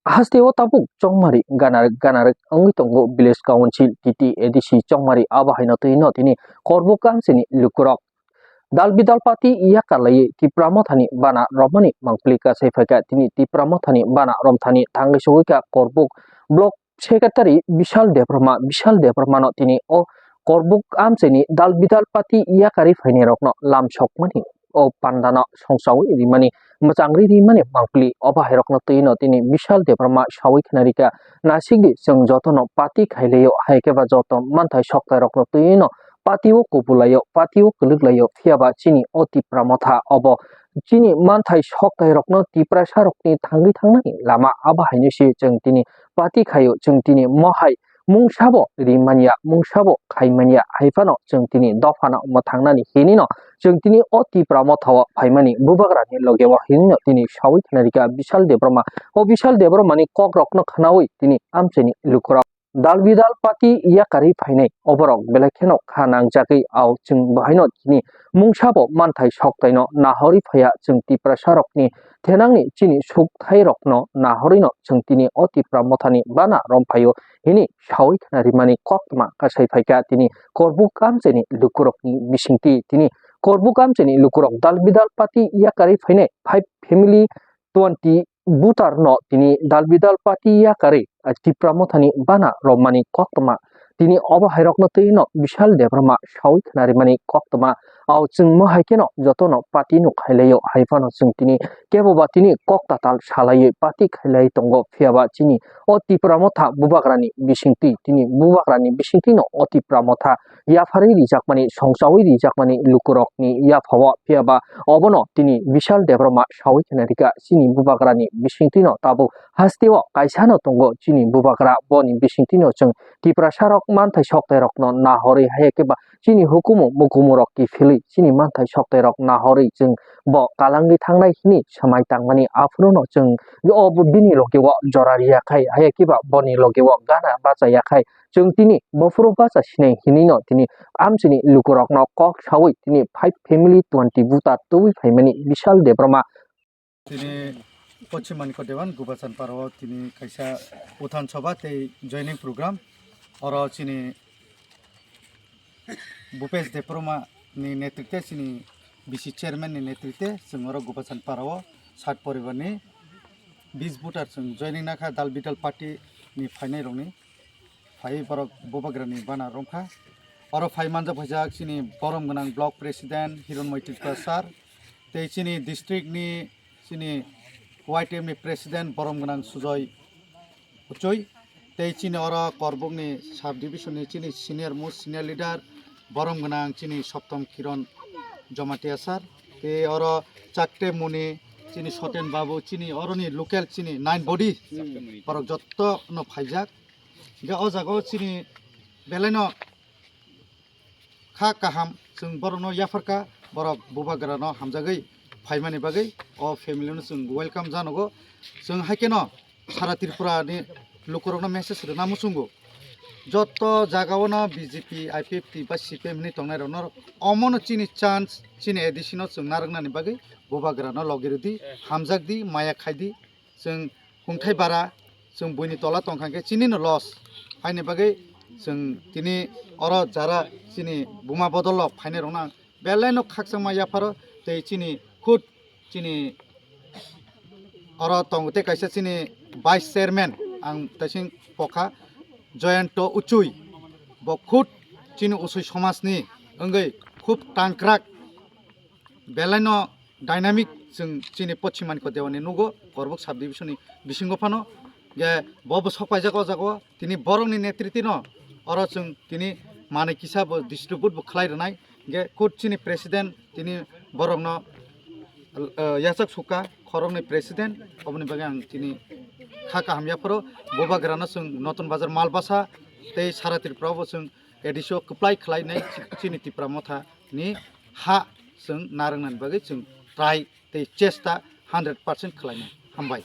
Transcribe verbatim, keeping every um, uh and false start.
Hasteo tabuk chongmari ganarwk ganarwk wngwi tongo village council, T T A D C chongmari, abo haino twi no tini Korbuk amchaini lukurok. Dal bidal party yakarlaiwi Tipra Mothani bana romani mangpili kasai phaikha. Tini Tipra Mothani bana romthani thangwi sogwikha Korbuk block secretary Bishal Debbarma. Bishal Debbarmano tini o Korbuk amchaini dal bidal party yakarwi phainairokno lam sokmani, o pandano songchawi rimani, mwchangwi rimani mangpili, o bahairokno twi no tini Bishal Debbarma sawi khna rikha, "Nasikdi, chwng jotono party khailaio, hai khe ba joto manthai soktairokno twi no party o kubulaio, party o kwlwklaio, phiya ba chini o Tipra Motha obo chini manthai soktairokno Tiprasarokni thangwi thangnani lama, abo haino se chwng tini party khaio, chwng tini mohai mungsabo rimanya, mungsabo khaimanya, hai phano chwng tini dophano mwthangnani hinwi no chwng tini o Tipra Mothao phaimani bubagrani logeo," hinwi no tini sawi khna rikha Bishal Debbarma. O Bishal Debbarmani kokrokno khnawi tini amchaini lukurok dal bidal party yakarwi phainai oborok belai kheno kha nangjagwi, ao chwng bohaino tini mungsabo manthai soktaino nahorwi phaiya, chwng Tiprasarokni thenangni chini sukthai rokno nahorwino chwng tini o Tipra Mothani bana romphaio, hini sawi khna rimani koktwma kasai phaikha tini Korbuk amchaini lukurokni bisingtwi. Tini Korbuk amchaini lukurok dal bidal party yakarwi phainai five family twenty voter no tini dal bidal party yakarwi, ah, Tipra Mothani bana romani koktwma. Tini obo hairokno twi no Bishal Debbarma sawi khna rimani koktwma. Ao chwng mo hai kheno jotono party no khailaio, hai phano chwng tini kebo ba tini kok tatal salaiwi party khailai tongo, phiya ba chini o Tipra Motha bubagrani bisingtwi, tini bubagrani bisingtwi no o Tipra Motha yapharwi rijakmani, songchawi rijakmani lukurokni yaphao, phiya ba obono tini Bishal Debbarma sawi khna rikha chini bubagrani bisingtwi no tabuk hasteo kaisa no tongo chini bubagra, boni bisingtwi no chwng Tiprasarok manthai soktairokno nahorwi, hai khe ba chini hukumu mukumurok kiphilwi chini manthai soktairok nahorwi chwng bo kalangwi thangnai hini swmai tangmani, aphuru no chwng o bini logeo jora riya khai, hai khe ba boni logeo gana bacha ya khai, chwng tini bophuru bacha sinai hinwi no tini amchini lukurokno kok sawi tini five family twenty voter tubui phaimani Bishal Debbarma. Tini Poschim Manikya Dewan Gubachan Parao tini kaisa Uthan Sabha tei joining program. Oro chini Bhupesh Debbarma ni netritwe, chini B C chairman ni netritwe chwng oro Gubachan Parao sat poribar ni bis voter chwng joining nakha dal bidal party ni phainai rokni. Phai borok bubagrani bana romkha. Oro phai manjak phaijak chini borom gwnang block president Hironmoi Tripura sir, tei chini district ni chini Y T F ni president borom gwnang Sujoy Uchoi, tei chini oro Korbuk ni sub division ni chini senior most senior leader borom gwnang chini Soptom Kiron Jamatia sir, tei oro Chakte Muni chini Soten Babu, chini oro ni local chini nine body borok jotto no phaijak. Hingke o jaga o chini belai no kha kaham, chwng borok no yapharkha, borok bubagra no hamjagwi phaimani bagwi o family no chwng welcome janogo. Chwng hai kheno sara Tripura ni lukurok no message rwna muchungo, joto jaga o no B J P, I P F T ba C P M hinwi tongnai rok no omo no chini chance, chini A D C no chwng narwknani bagwi bubagra no logi rwdi, hamjakdi, maya khaidi. Chwng hungthai bara, chwng buini tola tongkha khe chini no loss. Haini bagwi chwng tini oro jara chini buma bodol rok phainai rok no ang belai no khakchangma yapharo, tei chini khud chini oro tongo tei kaisa chini vice chairman ang taising pokha Joyanto Uchui, bo khud chini Uchui somaj ni wngwi khub tangkrak belai no dynamic chwng chini Poschim Manikya Dewan ni nugo, Korbuk sub division ni bisingo phano. Ge bo bo sok paijak o jaga o, tini borok ni netritwi no oro chwng tini manwi kisa bo distribute bo khlai rwnai. Ge khud chini president tini borok no, eh, yachak sukha khorok ni president, oboni bagwi ang tini kha kaham yapharo. Bubagra no chwng Notun Bazar Malbasa tei sara Tripura o bo chwng A D C o kwplai khlai nai chini Tipra Motha ni ha chwng narwknani bagwi chwng try tei chesta hundred percent khlainai. Hambai.